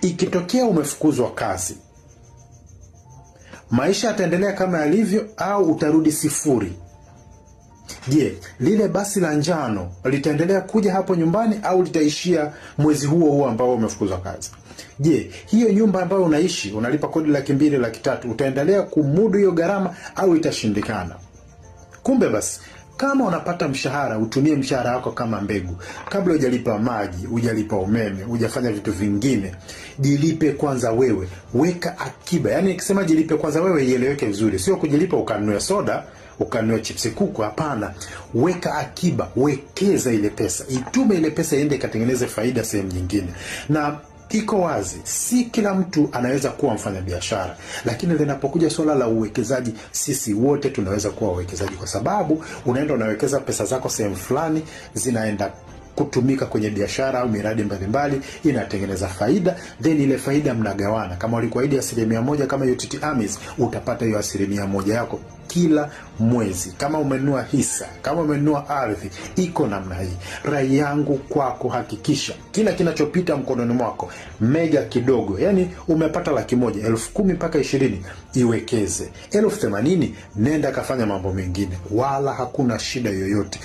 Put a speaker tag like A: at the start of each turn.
A: Ikitokea umefukuzwa kazi, maisha yataendelea kama yalivyo au utarudi sifuri? Je, lile basi la njano litaendelea kuja hapo nyumbani au litaishia mwezi huo huo ambao umefukuzwa kazi? Je, hiyo nyumba ambayo unaishi unalipa kodi 200,000, 300,000, utaendelea kumudu hiyo gharama au itashindikana? Kumbe basi kama unapata mshahara, utumie mshahara wako kama mbegu. Kabla hujalipa maji, hujalipa umeme, hujafanya vitu vingine, jilipe kwanza wewe, weka akiba. Yaani nikisema jilipe kwanza wewe, ieleweke vizuri, sio kujilipa ukanunue soda, ukanunue chipsi kuku. Hapana, weka akiba, wekeza ile pesa, itume ile pesa iende ikatengeneze faida sehemu nyingine. Na iko wazi, si kila mtu anaweza kuwa mfanyabiashara, lakini linapokuja suala la uwekezaji, sisi wote tunaweza kuwa wawekezaji, kwa sababu unaenda unawekeza pesa zako sehemu fulani, zinaenda kutumika kwenye biashara au miradi mbalimbali, inatengeneza faida, then ile faida mnagawana. Kama walikuahidi 1% kama UTT AMIS, utapata hiyo 1% yako kila mwezi. Kama umenunua hisa, kama umenunua ardhi, iko namna hii. Rai yangu kwako, hakikisha kila kinachopita mkononi mwako mega kidogo, yani umepata 100,000, 10,000 mpaka 20, iwekeze. 80,000 nenda kafanya mambo mengine, wala hakuna shida yoyote.